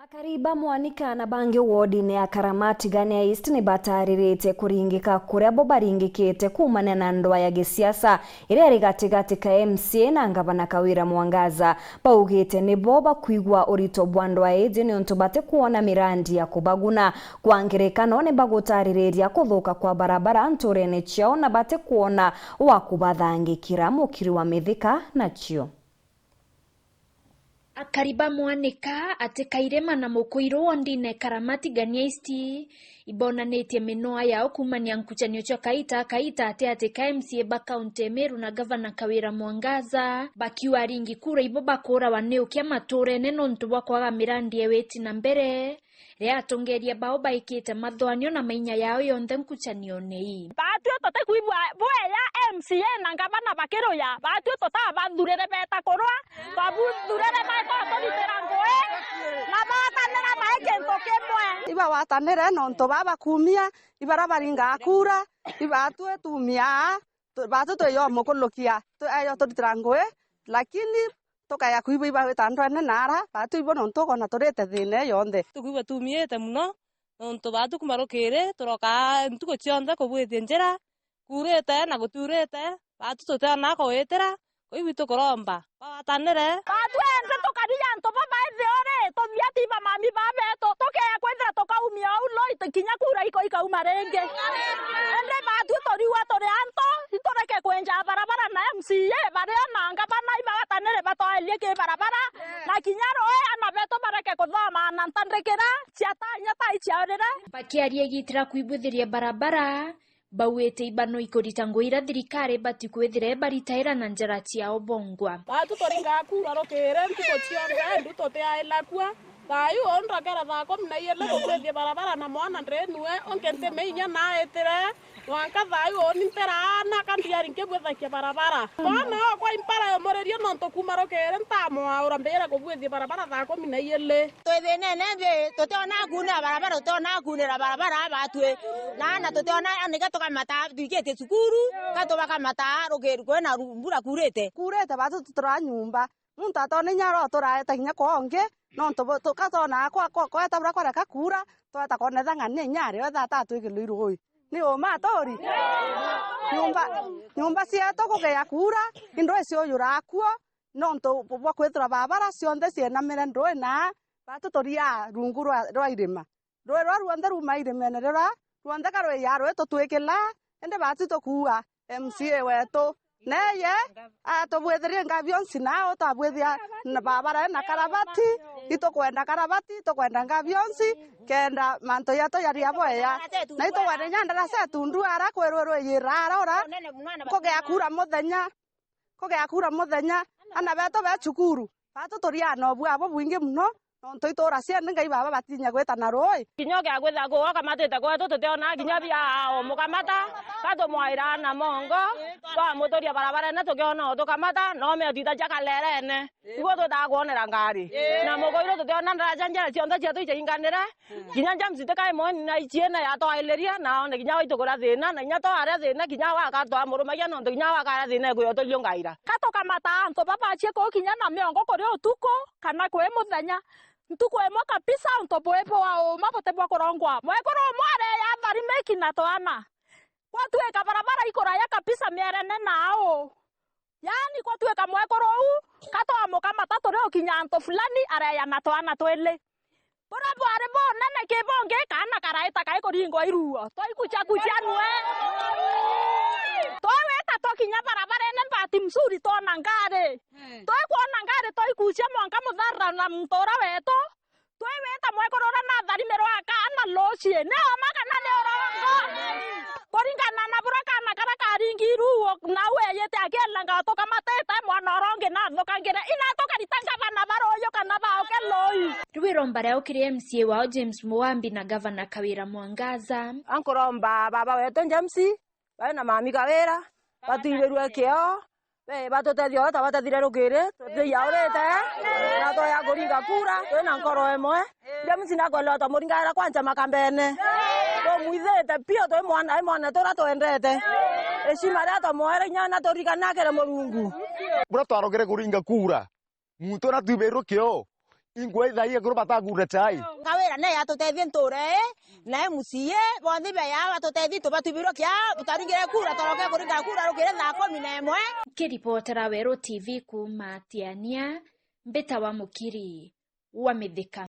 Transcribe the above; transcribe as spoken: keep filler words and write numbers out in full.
Akari ba Mwanika na bangi wodine ya Karamati Gania East ni bataririte kuringika kuria bo baringikite kuumania na ndwaa ya gisiasa iria iri gatigati ka M C A na ngavana Kawira Mwangaza. Baugite ni bo bakwigua urito bwa ndwaa iji niuntu batikwona mirandi ya kubaguna. Kwa ngerekano, ni bagutaririria kuthuka kwa barabara nturene ciao na batikwona wa kubathangikira. Mukiri wa Mithika nacio. Akari ba Mwanika, ati Kairima na Mukuiru wondine Karamati Gania East, ibonanitie minoa yao kuumania nkucanio cia kaita kaita ati ati ka M C A ba kaunti ya Meru na gavana Kawira Mwangaza, bakiuga aringi kura ibo bakuurawa ni ukia maturene nontu bwa kwaga mirandi ya witi na mbere, riria atongeria bao baikite mathwanio na mainya yao yonthe nkucanione ii. Baatwi tutikwigua bweya M C A na ngavana bakiruya, baatwi tutabathurire beeta kurwa, twabuthurire beeta kuturitira ngui, na batanira bai kintu kimwe. Ibawatanire nontu baba kumia, ibaria baringaa kura, ibaatwi tumia aa, tu-, baatwi twiyo mukulukia, twi-, eyo turitira ngui, lakini tukaya kwigua iba wita ndwene naara, baatwi ibo nontu ukona turite thiina yonthe. Tukwigua tumiite mono, nontu baatwi kuma rukiri, turokaa ntuku cionthe kubwithia njira, kuurite na gutiurite, baatwi tutiona kuwitira, kwou itwi tukuromba bawatanire. Baatwi indi tukari antu babaithio ri, tuthia ti bamami babetu, tukeya kwithira tukaumia uu loi, kinya kura iko ikauma ringi. Indi baatwi turiua turi antu, itureke kwenja barabara na M C A baria na ngavana ibawatanire batwaerie ki barabara, na kinya rui ana betu bareke kuthoma na ntandikira cia ta inya ta iciaurire. Bakiaria igitira kwibwithiria barabara, bauite iba no ikurita ngui iria thirikari ibati kwithira ibaritaira na njara ciao bongwa. Baatwi turingaa kura rukiri ntuku cionthe, ndu tutiaila kua. Thayu uu ndokera thaa kumi na iili kubwithia barabara na mwana ndinue, ungi ntime inya naitire. Mwanka thayu uu ni ntiraana ka ndiari nkibwithakia barabara. Mwana okwa impara yumuririe nontu kuuma rukiri ntamwaura mbire kubwithia barabara thaa kumi na iili. Twi thiinene mbi, tutiona kuunira barabara, tutiona kuunira barabara baatwi. Na, na tutiona, nike tukamata, twikitie cukuru, ka tubakamata rukiri kwina ru-, mbura kuurite. Kuurite baatwi tutura nyumba. Muntu atona inya aro turaeta kinya kwa ungi, nontu bu-, tu-, ka twona kwa, kwa, kweta bura kwareka kuura, tweta kwona ethang'ania inya ario etha atatwikirwe irui. Ni uma aturi? Nyumba, nyumba cietu kugea kuura, indui ciuyuraa kuo, nontu bwa kwithirwa barabara cionthe cienamire ndui na baatwi turiaa rungu rwa, rwa irima. Rui rwa ruonthe ruuma irimene rira ruonthe ka rui ya rui tutwikilaa, indi baatwi tukuua M C A wetu. Neye atubwithirie nga bionsi na utwabwithia na barabara na karabati, itukwenda karabati, itukwenda nga bionsi, kenda mantu yetu jaria bwega. Na itukwenda inya ndaraca etundu ara kwirwe rui yirara ura kugea kuura muthenya. Kugea kuura muthenya, ana betu be cukuru, baatwi turiaa na ubua bubwingi mono, nontu ituura ciene Ngai baba batinya gwita na rui. Kinya ugea kwithira kuo ukamatite kwetu, tutiona kinya bia umukamata, ka tumwaira na mongo, twamuturia barabarene tukiona utukamata, no metu itaja karerene. Iguo twitaga kwonera ngari. Na mukoiro tutiona ndaraja njira cionthe cietu icainganire, kinya James tikai moni na ichiene yatwailirie, na one kinya waitugura thina, na inya twaria thina, kinya waka twamurumagia, nontu kinya wakaria thina ekwiyotulio ngaira. Ka tukamata antu babachie kukinya na miongo kuri utuku, kana kwi muthenya. Ntuku imwe kabisa, untu bwi bwa uma buti bwa kurongwa. Mwekuru umwe areya tharimiki na twana. Gwatuika barabara ikuraya kabisa mierene nau. Yaani, gwatuika mwekuru uu, ka twamukamata turi ukinya antu fulani, areya na twana twili. Buria bwari bunene ki bungi, kaana karaita kai kuringwa iruo. Twaikuchakucha nwe. Twaweta twakinya barabarene, bahati mzuri twona ngari. Twikwona ngari, twaikuchia mwanka mutharira na mutura wetu. Twiwita mwekuru uria natharimiro akaana rucii, ni uma kana ni urongo? Kuringana na buria kaana karia karingi iruo, nau eyite akielanga utukamatite, mwana uria ungi nathukangire. Ina tukarita ngavana ba ruuyu kana ba uke lui? Riu iromba riao kiri M C A wao James Mugambi na gavana Kawira Mwangaza. Ankuromba baba wetu James, bari na mami Kawira, batwibirue kio, be, batutethia uria twabatathire rukiri, tutiaurite, na twaya kuringa kura, twi na nkoro imwe. James nakwelewa twamuringaira kwanja makambene. Tumwithite pio, twi mwana, ai mwana turia twendete. Heshima ria twamwoere inya na turirikane akire Murungu. Buria twarogere kuringa kura, muntu uria twibirwe kio, Ingwe ithai ekuru batakure chai. Kawira ne atutethie nture ii, na M C A, bonthe beya batutethie tubatubirwe kia, turingire kura, toroke kuringa kura rukire thaa kumi na imwe. Nkiripotera Weru T V kuuma Tiania, mbitawa Mukiri wa Mithika.